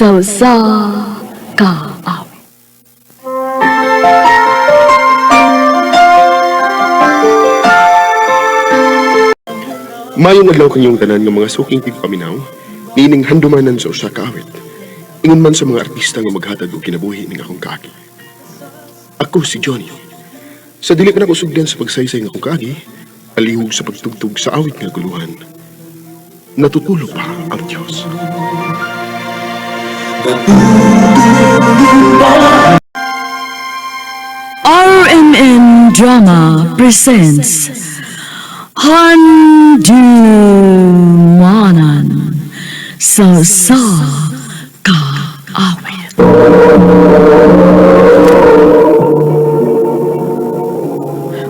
sa usa ka awit. Mayong adlaw kanyong tanan nga mga suking tigpaminaw, nining handumanan sa usa ka awit. Ingon man sa mga artista nga maghatag og kinabuhi ning akong kaagi. Ako si Johnny. Sa dili pa nako sugdan sa pagsaysay nga akong kaagi, palihog sa pagtugtog sa awit nga guluhan. Natutulog pa ang Diyos. RMN Drama presents Handumanan sa usa ka awit.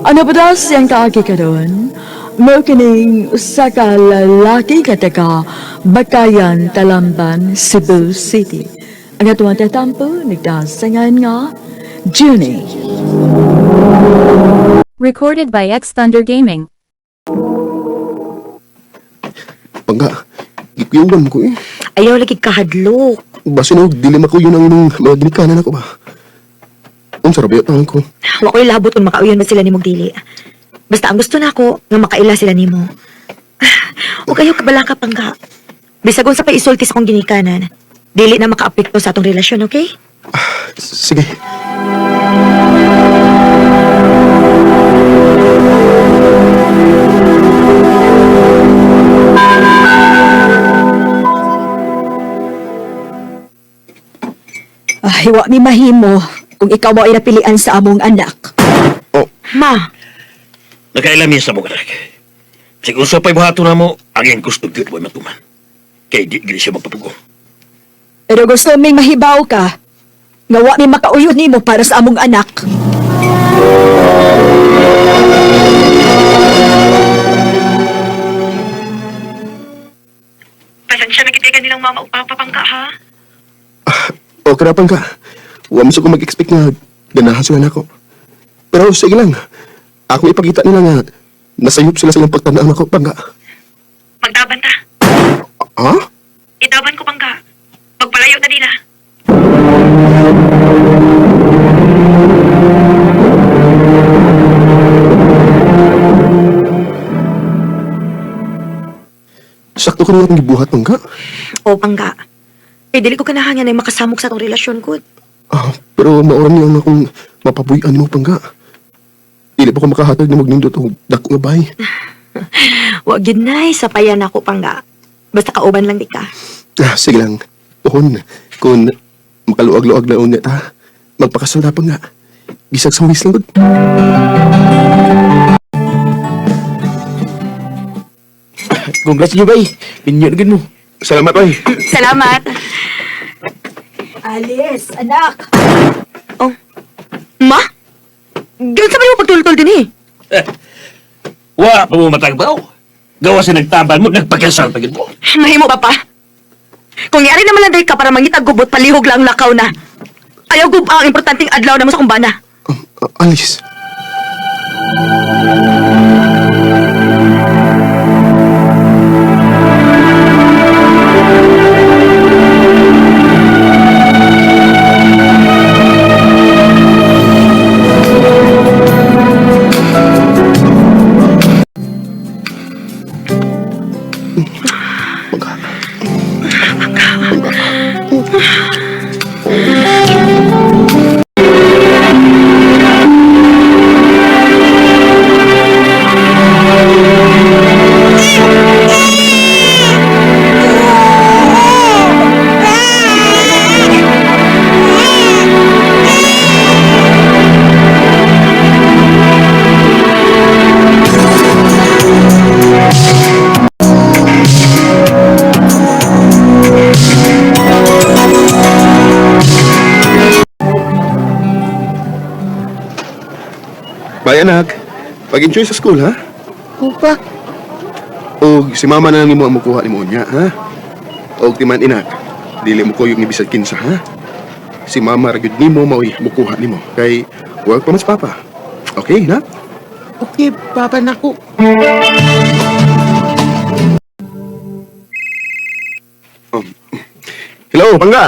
Ano ba daw siyang kaagi karon? Mao kining usa ka lalaki nga taga Bakayan, Talamban, Cebu City. Ang atuang tatampo nagdasangan nga Junie. Recorded by X Thunder Gaming. Pangga, gikuyugan ko eh. Ayaw lagi kahadlok. Basin og dili makuyon ang imong mga ginikanan ako ba. Unsa ra ba taon ko? Wa ko'y labot kung makauyon ba sila nimong dili. Basta ang gusto nako nga makaila sila nimo. O kayo kabala ka pangga. Bisag unsa pa isulti sa akong ginikanan. Dili na makaapekto sa atong relasyon, okay? Sige. Ay, wa mi mahimo kung ikaw mo ay napilian sa among anak. Oh, Ma, Nakaila mi sa mga anak. Sig usa pa'y buhaton na mo, ang iyang gusto gyud mo'y matuman. Kay di gyud siya magpapugo. Pero gusto ming mahibaw ka, nga wa mi makauyon nimo para sa among anak. Pasensya na gid nilang mama ug papa pangka ha. Okay ra pangka. Wa man sa ko mag-expect nga ganahan sila nako. Pero sige lang. Ako ipakita nila nga nasayop sila sa ilang pagtanaw nako pangka. Magtaban ta. Ha? Itaban ko pangka. Pagpalayo na nila. Sakto ko nila akong gibuhat pangka. O pangka. Kay dili ko ganahan nga na makasamok sa atong relasyon ko. Ah, pero maoran niya nga akong mapabuy-an nimo pangka. Dili pa ko makahatag na magnindot og dako nga bay. Wa gyud nay sapayan ako pangga. Basta kauban lang di ka. Ah, sige lang. Tuhon, kung makaluag-luag na unya ta, magpakasal na pa nga. Bisag sa wis lang gud. Congrats niyo, bay. Pinyo na gid mo. Salamat, bay. Salamat. Alice, anak! Oh. Ma? Ganun sa mo pagtultol din eh. Wa pa mo matagbaw. Gawa sa nagtaban mo, nagpakasal pa gyud mo. Mahimo pa pa. Kung yari naman lang day ka para mangitag gubot, palihog lang lakaw na. Ayaw gub ang importanteng adlaw na mo sa kumbana. Alice. Bye, anak. Pag-enjoy sa school, ha? Upa, O si mama na lang nimo ang mukuha nimo unya, ha? O timan inak, dili mo kuyog ni bisag kinsa, ha? Si mama ra gyud nimo maoy mukuha nimo kay work pa man si papa. Okay, na? Okay, papa nako. Hello, Pangga.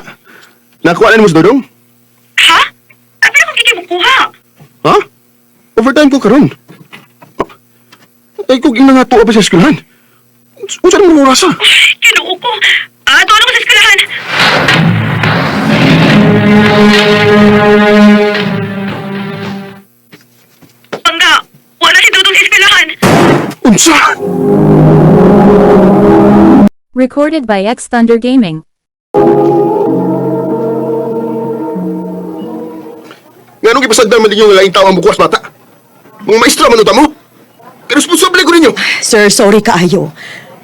Nakuha na nimo sa Dodong? Ha? Ano kung kikay mo kuha? Ha? Overtime ko karon. Ay, kung ina nga tuwa pa sa eskwelahan. Unsa nang orasa? Kinuo ko. Ah, doon ako sa eskwelahan. Pangga, wala si Dudong sa eskwelahan. Unsa? Recorded by X Thunder Gaming. Nganong gipasagdan man ninyo nga laing tao ang bukas bata? Mga maestra man unta mo? Kaya responsable ko ninyo. Sir, sorry kaayo.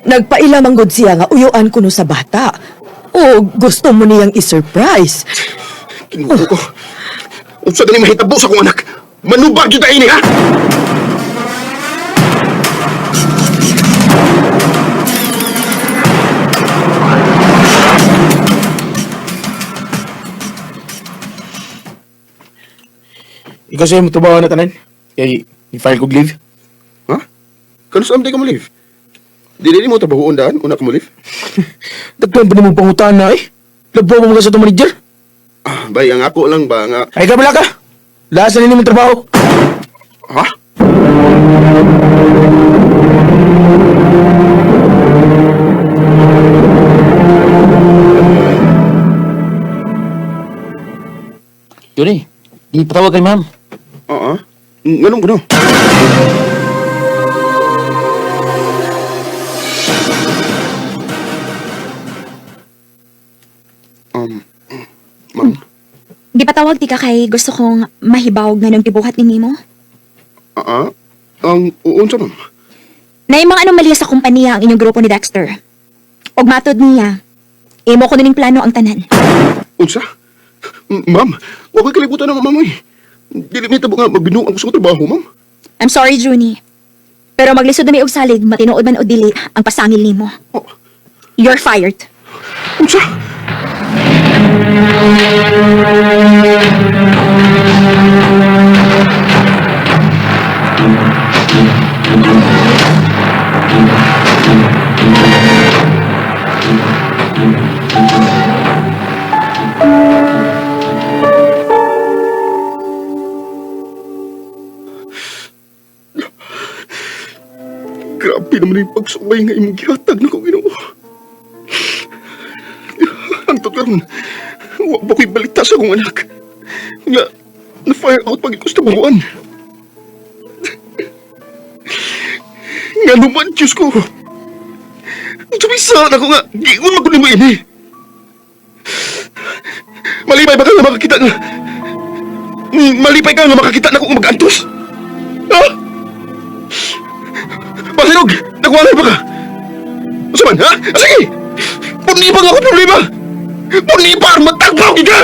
Nagpaila man gud siya nga uyuan kuno sa bata. O gusto mo niyang i-surprise. Kinuha ko. Unsa gani mahitabo sa akong anak? Manubag jud ini ha? Ikaw sa'yo mo trabaho na tanan. Kay, i-file kog leave. Ha? Kano sa amday ka mo leave? Dili mo trabahoon daan una ka mo leave? Daghan pa nimo pangutana eh. Labaw mo ka sa itong manager. Ah, bay ang ako lang ba nga Ay ka bala ka. Lahat sa nini mong trabaho. Ha? Johnny, di patawag kay ma'am. Oo. Nganong kuno? Ma'am. Gipatawag ti ka kay gusto kong mahibawog nga nung gibuhat ni Nimo. Oo. Ang unsa ma'am? Na mga anomalya sa kompanya ang inyong grupo ni Dexter. Og matod niya, imo ko ning plano ang tanan. Unsa? Ma'am, wa ko'y kalibutan ng ma'am eh. Dili mi tabo nga magbinuang ko sa trabaho, ma'am. I'm sorry, Junie. Pero maglisod na may og salig, matinuod man o dili ang pasangil nimo. Oh, You're fired. unsa? Grabe naman yung pagsuway nga imong gihatag na kong Ginoo. Ang karon, wa ba ko'y balita sa akong anak? Nga, na-fire out pag sa buwan. Nga naman, Diyos ko. Sumisa na ko nga, giingon man ko nimo ini. Malipay ba ka nga makakita nga? Malipay ka nga makakita na kung mag-antos? Ha? Pasinog! Nagwalay ba ka? Asa man, ha? Ah, sige! Punipa nga ako problema! Punipa! Matagbaw ka!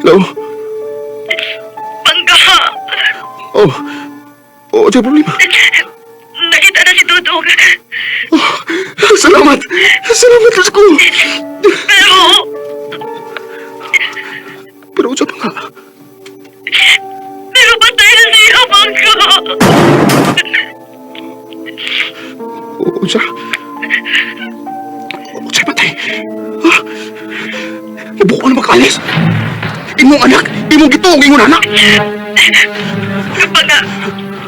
Hello? Pangga, Oh. Oh, ano problema? nakita na si Dudong. Oh, salamat! Salamat, Diyos ko! Pero, Pero usap nga. pero patay na siya, Pangga. Unsa? Unsa patay? Ha? Nabuko na makaalis? Imong anak! Imong gituong imong anak! Pangga,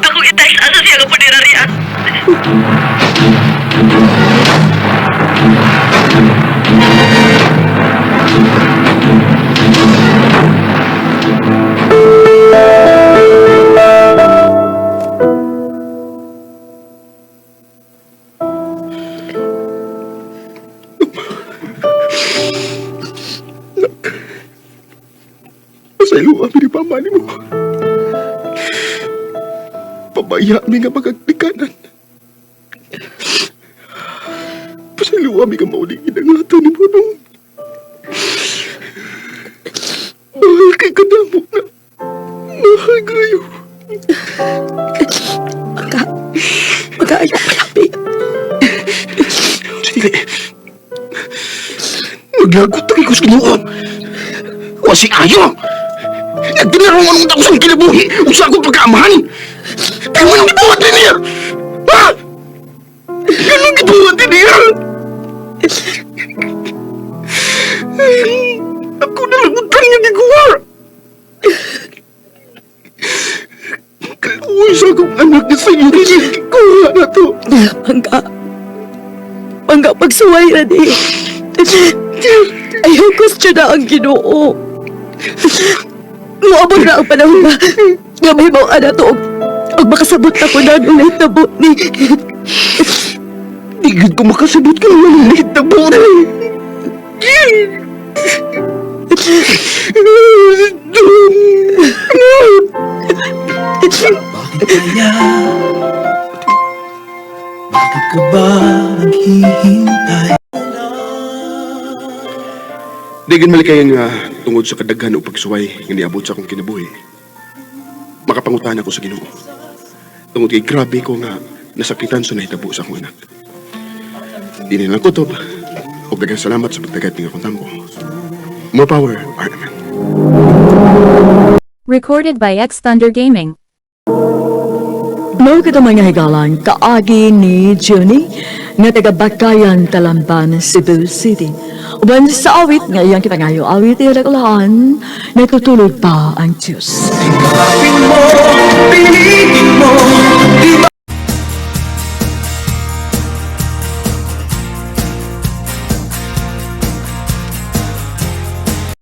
ako i-text asa siya nga punerarya. Pasaylo kami ni Pama ni mo. Pabaya mi nga magagtikanan. Pasaylo kami nga mauling inangatan ni Bunong. Mahal kay kadamo na. Mahal kayo. Pagka, pagkaayo pa lang, babe. Sige. Maglagot na ko sa Ginoo. Wasi ayo. Nagdinarong anong taos ang kinabuhi. Usa akong pagkaamahan. Kaya mo nang gibuhat niya. Sa kuha na to. Pangga. Pangga, pagsuway na di. Ayaw question na ang Ginoo. Muabot na ang panahon na nga may na to og makasabot na ko na ulit na ni. Di gud ko makasabot kay wala nahitabo ni. Bakit kaya? Bakit ka ba naghihintay? Di gud malikayan nga tungod sa kadaghan o pagsuway nga niabot sa akong kinabuhi. Makapangutan ako sa Ginoo. Tungod kay grabe ko nga nasakitan sa nahitabo sa akong anak. Di na lang kutob. Ug daghang salamat sa pagtagat ng akong tampo. More power, Parliament. Recorded by X Thunder Gaming. Mao kita mga higalan kaagi ni Juni nga taga Bakayan, Talamban, Cebu City. Uban sa awit nga iyang kipangayo awit iya dakulaan, natutulog pa ang Diyos. Piliin mo, piliin mo, di ba?